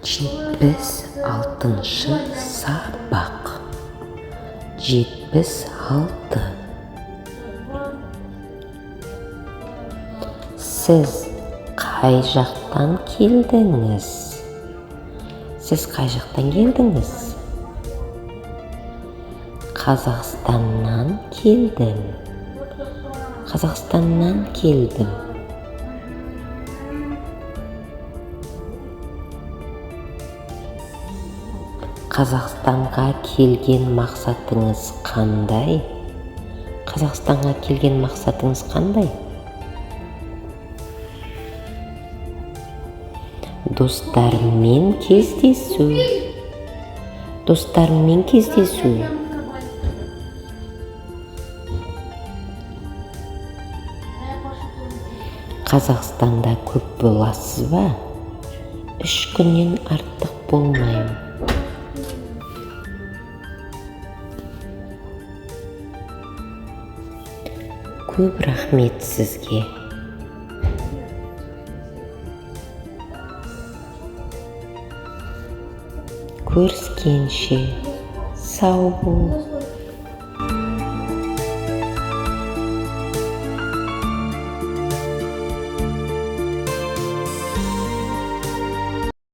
76-шы сабақ. 76. Сіз қай жақтан келдіңіз? Сіз қай жақтан келдіңіз? Қазақстаннан келдім. Қазақстаннан келдім. Қазақстанға келген мақсатыңыз қандай? Қазақстанға келген мақсатыңыз қандай? Достарыммен кездесу. Достарыммен кездесу. Қазақстанда көп боласыз ба? 3 күннен артық болмаймын. Көп рахмет сізге. Көріскенше, сау бол.